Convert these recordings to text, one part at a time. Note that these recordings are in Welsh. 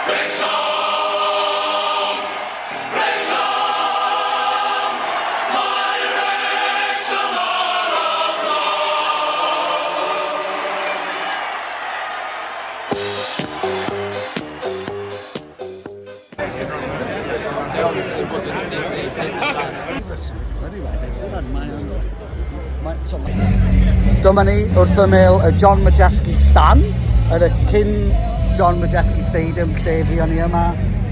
Wrecsam! Wrecsam! Mae Wrecsam ar y Dyma ni wrth ymyl y John Madjeski stand yn y cyn John Madjeski Stadium lle fuon ni yma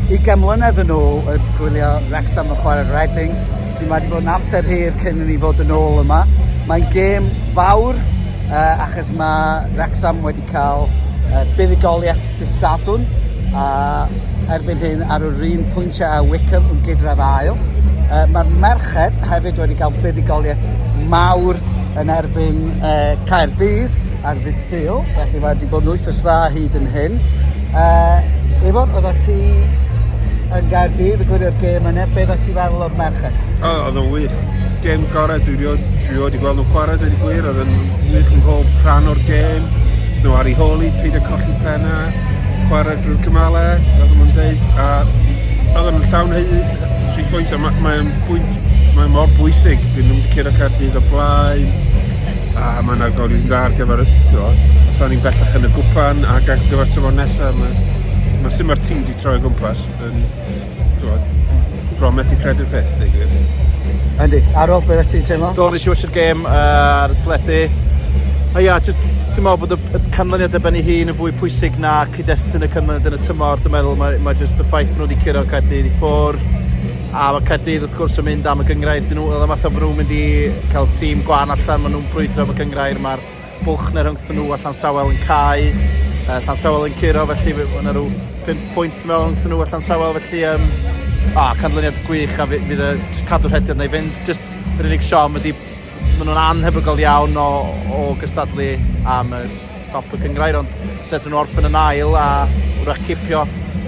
20 mlynedd yn ôl yn gwylio Wrexham yn chwarae Reading. Felly mae wedi bod yn amser hir cyn i ni fod yn ôl yma. Mae'n gêm fawr uh, achos mae Wrexham wedi cael uh, buddugoliaeth dydd Sadwrn a erbyn hyn ar yr un pwyntiau â Wickham yn gydradd ail. Uh, Mae'r merched hefyd wedi cael buddugoliaeth mawr yn erbyn uh, Caerdydd ar ddydd Sul, felly mae wedi bod yn wythnos dda hyd yn hyn. Uh, Ifor, oeddet ti yn Gaerdydd yn gwylio'r gêm yna, beth oeddet ti feddwl o'r merched? O, oedd o'n wych. Gêm gorau dwi rioed, dwi rioed wedi gweld nhw'n chwarae, dweud y gwir. Oedd yn wych yn mhob rhan o'r gêm. Oedd nhw ar ei hôl hi, peidio colli penna, chwarae drwy'r cymalau, fel nhw'n dweud. A oedd nhw'n llawn haeddu tri phwynt, a mae'n mae bwynt, mae mor bwysig. Dyn nhw'n wedi curo Caerdydd o blaen, a mae'n argoeli'n dda ar gyfer, ti'n os o'n ni'n bellach yn y gwpan ac ar gyfer tymor nesaf, mae, mae sut mae'r tîm wedi troi o gwmpas yn T'mod, bron methu credu'r peth, deud gwir. Yndi. Arwel, beth ti'n teimlo? Do, nes i watchio'r gêm uh, ar y sledu. A ia, just, dwi'n meddwl bod y, y canlyniad ar ben ei hun yn fwy pwysig na cyd-destun y canlyniad yn y tymor. Dwi'n meddwl mae, mae just y ffaith bod nhw wedi curo Caerdydd i ffwr. A mae Caerdydd wrth gwrs yn mynd am y gyngrair. Dyn nhw, oedd y math o bod nhw'n mynd i cael tîm gwan allan, maen nhw'n brwydro am y gyngrair. Mae'r bwlch 'na rhyngthyn nhw a Llansawel yn cau. Uh, Llansawel yn curo, felly mae yna rhyw 5 pwynt dwi'n meddwl rhyngthyn nhw a Llansawel, felly um, ah, canlyniad gwych a fydd y cadw'r rhediad na i fynd. Just yr unig siom ydy maen nhw'n anhebygol iawn o, o gystadlu am y top y cyngrair, ond set nhw orffen yn ail a wrach cipio.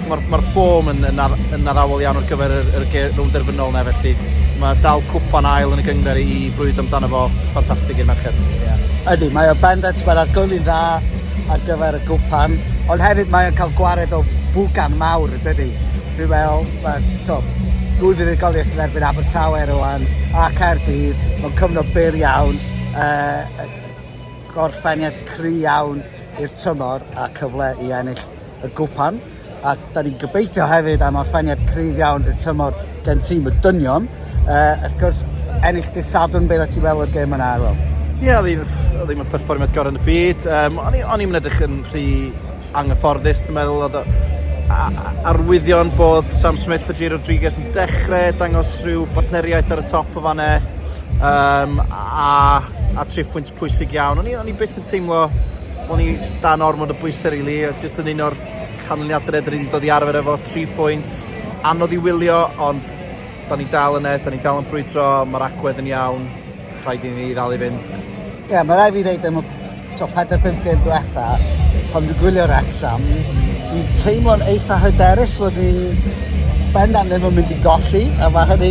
Mae'r ma ffôm yn, yn, ar, yn addawol iawn ar gyfer yr, yr rownd derfynol na, felly mae dal cwpan ail yn y gyngrair i frwydro amdano fo, ffantastig i'r merched. Yeah. Ydy, mae o bendant, mae'r argoeli'n dda ar gyfer y gwpan, ond hefyd mae o'n cael gwared o bwgan mawr, dydy. Dwi'n meddwl, mae, to, dwy fuddugoliaeth yn erbyn Abertawe rwan, a Caerdydd, mewn cyfnod byr iawn, uh, gorffeniad cry iawn i'r tymor a cyfle i ennill y gwpan. A da ni'n gobeithio hefyd am orffeniad cryf iawn i'r tymor gen tîm y dynion. Uh, wrth gwrs, ennill dydd Sadwrn, beth ti'n fel o'r gêm yna, Arwel? Ie, yeah, oedd ddim yn perfformiad gorau yn y byd. Um, o'n i'n edrych yn rhy anghyfforddus, dwi'n meddwl. Oedd arwyddion bod Sam Smith a Jay Rodriguez yn dechrau dangos rhyw bartneriaeth ar y top o fanne. Um, a, a tri phwynt pwysig iawn. O'n i, o'n i byth yn teimlo bod ni dan ormod o bwysau rili, really. jyst yn un o'r canlyniadau rydyn ni wedi dod i arfer efo, tri phwynt, anodd i wylio, ond da ni dal yna, da ni dal yn brwydro, mae'r agwedd yn iawn, rhaid i ni ddal i fynd. Ie, yeah, mae rhaid fi ddeud am y to, 4-5 gêm diwetha, pan dwi'n gwylio Wrexham, dwi'n teimlo'n eitha hyderus fod ni'n bendant ddim yn mynd i golli, a mae hynny,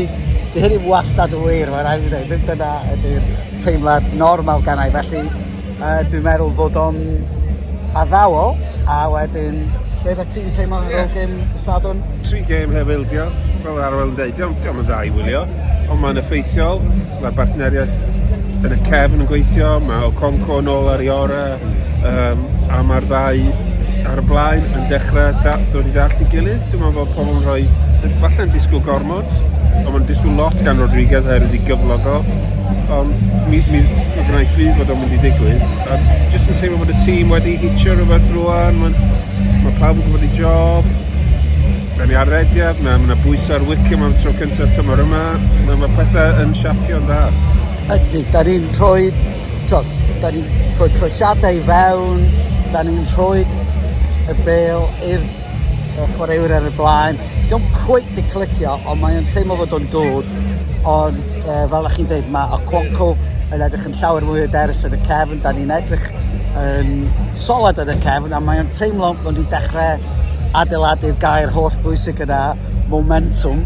di hynny wastad yn wir, mae rhaid fi ddeud, ddim dyna ydy'r teimlad normal gan i, felly uh, dwi'n meddwl fod o'n addawol, a wedyn, beth o ti'n teimlo ar ôl gêm dy Sadwrn? Tri gêm heb ildio, fel Arwel yn dweud, diolch yn dda i wylio, ond mae'n effeithiol, mae'r bartneriaeth yn y cefn yn gweithio, mae Okonkwo yn ôl ar ei orau, um, a mae'r ddau ar y blaen yn dechrau da, dod i ddallt ei gilydd. Dwi'n meddwl bod pobl yn rhoi, falle'n disgwyl gormod, ond mae'n disgwyl lot gan Rodriguez oherwydd ei gyflog o. Ond mi, mi, mi gwna i ffydd bod o'n mynd i ddigwydd. A jyst yn teimlo bod y tîm wedi hitio rhywbeth rwan, mae, mae pawb yn gwybod ei job. Da ni ar rediad, mae yna bwysau ar Wickham am tro cyntaf tymor yma. Mae, mae pethau yn siapio'n dda. Ydy, da ni'n rhoi, to, da ni'n rhoi croesiadau i fewn, da ni'n rhoi y bel i'r chwaraewyr ar y blaen. Don't quite di clicio, ond mae'n teimlo fod o'n dod. Ond uh, fel ych chi'n dweud, mae Okonkwo yn edrych yn llawer mwy hyderus yn y cefn. Da ni'n edrych yn solid yn y cefn, a mae'n teimlo bod ni'n dechrau adeiladu'r gair holl bwysig yna, momentum,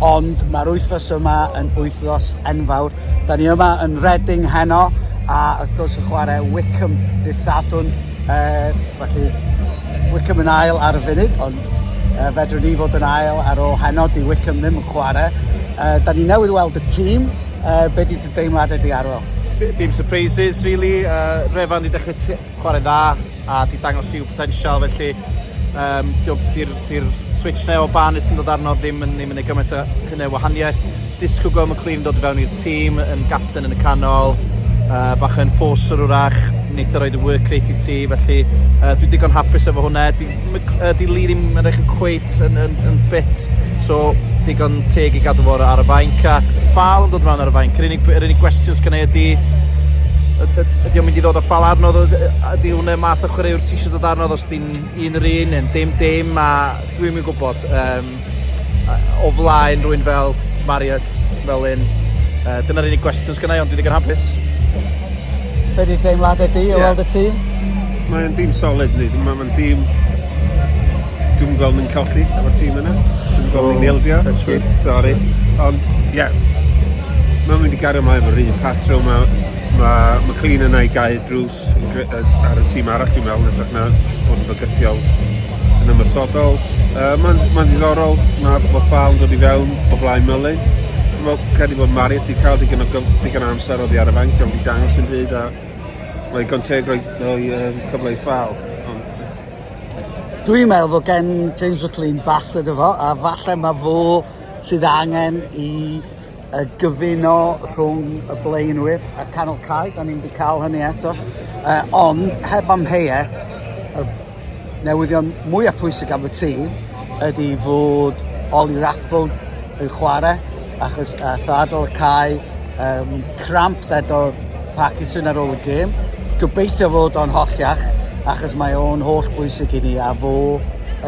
ond mae'r wythnos yma yn wythnos enfawr. Da ni yma yn Reading heno, a wrth gwrs yn chwarae Wickham dydd Sadwrn, uh, felly Wickham yn ail ar y funud, ond Fedrwn ni fod yn ail ar ôl heno, di Wickham ddim yn chwarae. Da ni newydd weld y tîm, be di dy deimladau di Arwel? Dim surprises, really. Refan di dechrau chwarae'n dda a di dangos i'w potensial, felly um, di'r di switch na o Barnett sy'n dod arno ddim yn, ddim yn ei gymaint o hynny o wahaniaeth. Disgwyl gweld McLean yn dod i fewn i'r tîm, yn gapten yn y canol, bach yn enforcer wrach, wneith o roed y work rate i ti, felly dwi'n digon hapus efo hwnna. Di, di Lee ddim yn eich yn cweit yn, yn, yn ffit, so digon teg i gadw fo ar y fainc, a Ffal yn dod mewn ar y fainc. Yr unig, yr unig gwestiwn sgan i ydy, ydy o'n mynd i ddod â Ffal arno, ydy hwnna math o chwaraewr ti eisiau dod arno, os di'n un yr un, yn dim dim, a dwi'm yn gwybod. Um, o flaen rwy'n fel Marriott, fel un. Dyna'r unig gwestiwn sgynna i, ond dwi ddigon hapus. Be di deimladau di o yeah. weld y tîm? Mae'n dîm solid ni. Mae'n dîm... Dwi'n gweld nhw'n colli efo'r tîm yna. Dwi'n gweld nhw'n ildio. Sorry. Ond, ie. Yeah. Mae'n mynd i gario ymlaen efo'r un patrwm. Mae ma McLean yna i gau drws ar y tîm arall, dwi'n meddwl, yn hytrach na bod yn fygythiol yn ymosodol. Mae'n ma ddiddorol, mae ma Ffal yn dod i fewn o flaen Mullin. Dwi'n meddwl, credu bod Marriott wedi cael digon o, digon o amser oddi ar y fainc, diolch wedi dangos yn byd a mae'n digon teg rhoi, rhoi um, cyfle i Ffal. Ond... Dwi'n meddwl fod gen James McLean bas ydy fo, a falle mae fo sydd angen i y gyfuno rhwng y blaenwyr a'r canol cae, da ni'n wedi cael hynny eto. Ond heb amheuaeth, y newyddion mwyaf pwysig am y tîm ydy fod Ollie Rathbone yn chwarae, achos adael y cae, cramp ddedodd Parkinson ar ôl y gêm. Gobeithio fod o'n holliach, achos mae o'n holl bwysig i ni, a fo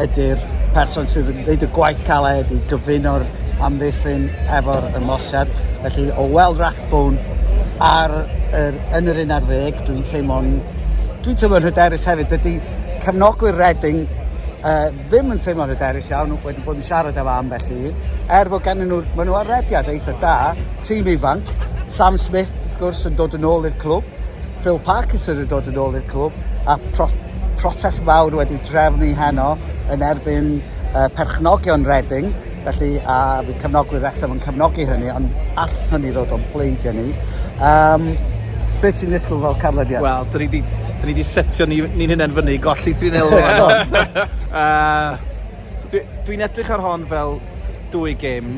ydy'r person sydd yn gwneud y gwaith caled i gyfuno'r amddiffyn efo'r ymosod. Felly, o weld Rathbone ar yr, yn yr un ar ddeg, dwi'n teimlo'n dwi'n teimlo'n hyderus hefyd. Dydy cefnogwyr Reading ddim yn teimlo'n hyderus iawn, wedi bod yn siarad efo ambell un. Er fod gen nhw, maen nhw ar rediad eitha da, tîm ifanc, Sam Smith, wrth gwrs, yn dod yn ôl i'r clwb, Phil Parkinson yn dod yn ôl i'r clwb, a pro protest fawr wedi drefnu heno yn erbyn perchnogion Reading, felly a fydd cefnogwyr Wrexham yn cefnogi hynny, ond all hynny ddod o'n bleidiau ni. Um, be ti'n ddisgwyl fel canlyniad? Wel, dyn ni di, dyn ni di setio ni'n ni hunain fyny i golli 3-0. uh, Dwi'n dwi edrych ar hon fel dwy gêm.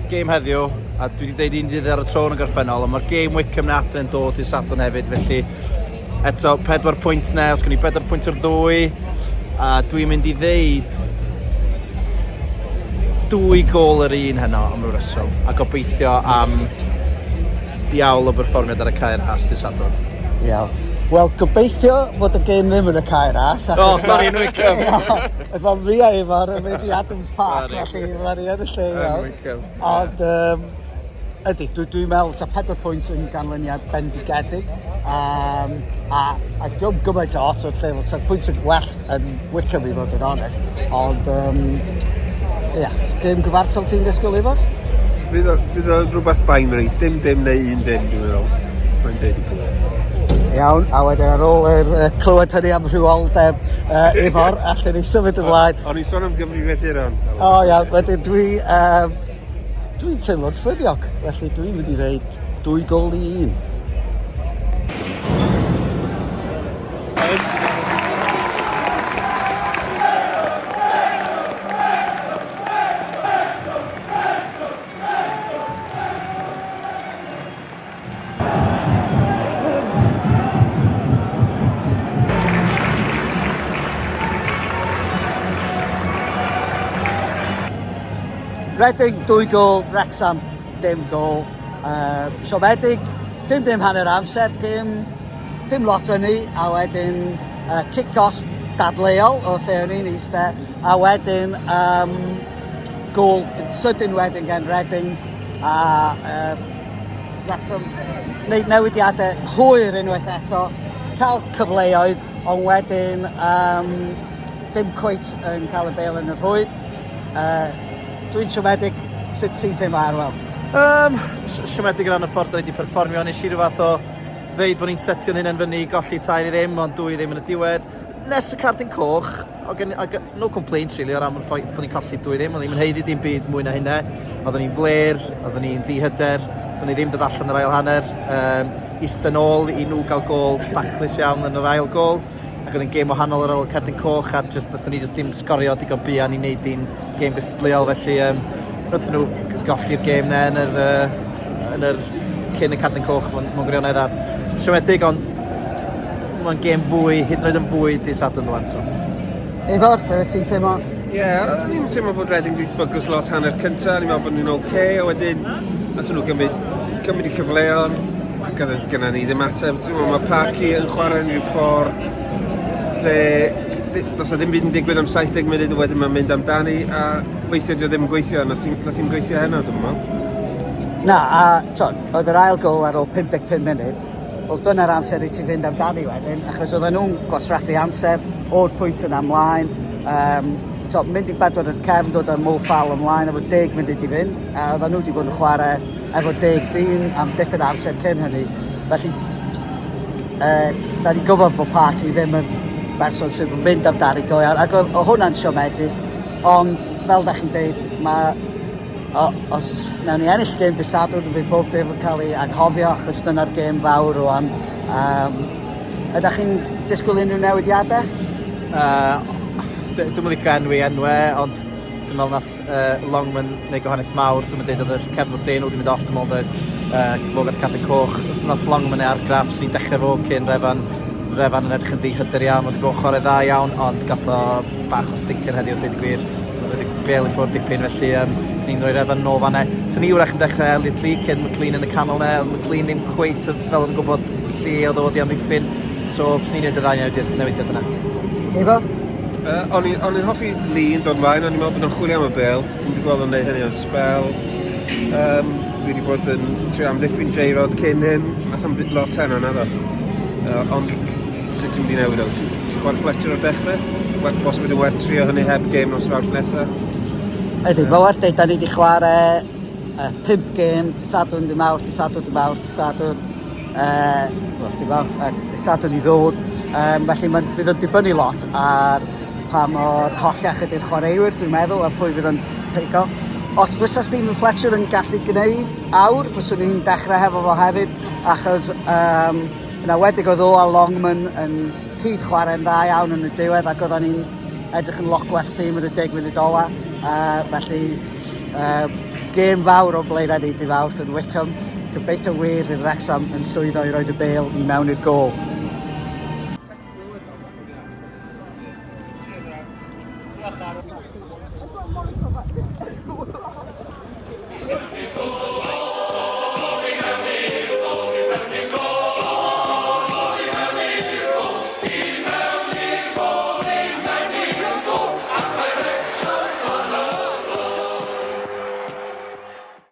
Gêm heddiw, a dwi wedi deud un dydd ar y tro yn y gorffennol, ond mae'r gêm Wickham na Adre yn dod i Sadwrn hefyd, felly eto 4 pwynt na, os gen i 4 pwynt o'r ddwy, a dwi'n mynd i ddeud dwy gol yr un heno am ryw reswm, a gobeithio am diawl o berfformiad ar y cae ras dydd Sadwrn. Iawn. Wel, gobeithio fod y gêm ddim yn y cae ras. O, oh, sorry, yn Wickham. Os mae fi a Ifor yn mynd i Adams Park, felly fydda ni yn y lle iawn. Yn Wickham. Ond, um, ydy, dwi'n dwi meddwl sa 4 pwynt yn ganlyniad bendigedig. Um, a, a diolch gymaint o ot o'r lle, fod pwynt yn well yn Wickham i fod yn onest. Ond, um, ia, yeah, gêm gyfartal ti'n disgwyl i fod? Fydd o, fydd o rhywbeth binary, dim dim neu un dim, dwi'n meddwl. Mae'n deud y gwir. Iawn, a wedyn ar ôl yr uh, clywed hynny am rhywioldeb uh, Ifor, allan ni symud ymlaen. O'n i'n sôn am gyfrifiaduron. O oh, iawn, wedyn dwi, um, dwi'n teimlo'n ffyddiog, felly dwi'n mynd i ddeud dwy gol i un. Reading, dwy gol, Wrexham, dim gol. Siomedig, dim dim hanner amser, dim, dim lot hynny, a wedyn kick-off dadleuol o lle o'n i'n eistedd, a wedyn um, gol sydyn wedyn gen Reading, a Wrexham wneud newidiadau hwyr unwaith eto, cael cyfleoedd, ond wedyn um, dim cweit yn cael y bel yn y rhwyd. Dwi'n siomedig, sut ti'n teimlo Arwel? Um, siomedig ran y ffordd da ni wedi perfformio, nes i rhyw fath o ddeud bod ni'n setio'n hunain fyny i golli tair i ddim, ond dwy ddim yn y diwedd. Nes y cardyn coch, o gen, ag, no complaints really o ran y ffaith bod ni'n colli dwy ddim, o'n ni'n haeddu dim byd mwy na hynna. Oedden ni'n fler, oedden ni'n ddihyder, oedden ni ddim dod allan yr ail hanner. Um, Eistedd yn ôl i nhw gael gol daclus iawn yn yr ail gol. Ac oedd yn gêm wahanol ar ôl y cerdyn coch a just, nathon ni just dim sgorio digon buan i wneud i'n gêm gystadleuol felly um, nathon nhw golli'r gêm na yn yr, uh, yn yr cyn y cerdyn coch mewn, mewn gwirionedd a siomedig ond mae'n gêm fwy, hyd yn oed yn fwy dydd Sadwrn rwan. So. Ifor, beth ti'n teimlo? Ie, yeah, o'n i'n teimlo bod Reading wedi bygwth lot hanner cyntaf, o'n i'n meddwl bod nhw'n oce, okay, a wedyn nath nhw gymryd, gymryd i cyfleon, ac oedd gyda ni ddim ateb. Dwi'n meddwl mae Parky yn chwarae yn rhyw ffordd lle does na ddim byd yn digwydd am 70 munud, a wedyn mae'n mynd amdani, a weithiau dio ddim yn gweithio, nath hi'n gweithio heno, dwi'n meddwl. Na, a to, oedd yr ail gol ar ôl 55 munud, wel dyna'r amser i ti fynd amdani wedyn, achos oedden nhw'n gwastraffu amser o'r pwynt yna ymlaen. Um, to, mynd i bedwar yn cefn, dod â Mo Fall ymlaen efo 10 munud i fynd, a oedden nhw wedi bod yn chwarae efo 10 dyn am diffyn amser cyn hynny. Felly, uh, da ni'n gwybod bod Parky ddim yn berson sydd yn mynd amdani go iawn, ac oedd hwnna'n siomedig, ond fel da chi'n deud, mae O, os nawn ni ennill gêm dydd Sadwrn, fydd bob dim yn cael ei anghofio, achos dyna'r gêm fawr rwan. Um, ydych chi'n disgwyl unrhyw newidiadau? Uh, Dwi'n licio enwi enwau, ond dwi'n meddwl nath uh, Longman neud gwahaniaeth mawr. Dwi'n meddwl oedd yr cefnwr dyn nhw wedi mynd off, dwi'n meddwl oedd uh, Fogarth Cadyn Coch. Nath Longman ei argraff sy'n dechrau fo cyn Refan. Refan yn edrych yn ddihyder iawn, wedi bod yn chwarae dda iawn, ond gath o bach o stinker heddiw, dweud y gwir. So wedi bel i ffwrdd dipyn, felly um, swn i'n rhoi Refan nôl fan'na. Swn i wrach yn dechrau Elliot Lee cyn McLean yn y canol 'na, oedd McLean ddim cweit fel yn gwybod lle oedd o wedi amddiffyn, so swn i'n neud y ddau newidiad, newidiad yna. Ifor? Uh, o'n i'n hoffi Lee yn dod mlaen, o'n i'n meddwl bod o'n chwilio am y bel, dwi'n wedi gweld o'n neud hynny am spel. Um, dwi wedi bod yn trio amddiffyn J-Rod cyn hyn, nath am lot heno na ddo. Uh, ond sut ti'n mynd i newid o? Ti'n ti chwarae Fletcher o'r dechrau? Werth bosib bydd yn werth trio hynny heb gêm nos Fawrth nesaf? Ydy, mae werth deud, da ni wedi chwarae uh, pump gêm, dy Sadwrn, dy Mawrth, dy Sadwrn, dy Mawrth, dy Sadwrn, uh, well, dy Mawrth, a dy Sadwrn i ddod. Um, felly mae'n fydd o'n dibynnu lot ar pa mor holliach ydy'r chwaraewyr, dwi'n meddwl, a pwy fydd yn pigo. Os fysa Stephen Fletcher yn gallu gwneud awr, fyswn i'n dechrau hefo fo hefyd, achos um, Yn awedig oedd o a Longman yn cyd chwarae'n dda iawn yn y diwedd ac oedden ni'n edrych yn lot gwell tîm yn y 10 munud ola. Uh, felly, uh, gêm fawr o blaenau ni dy Fawrth yn Wickham. Gobeithio wir fydd Wrexham yn llwyddo i roed y bêl i mewn i'r gôl.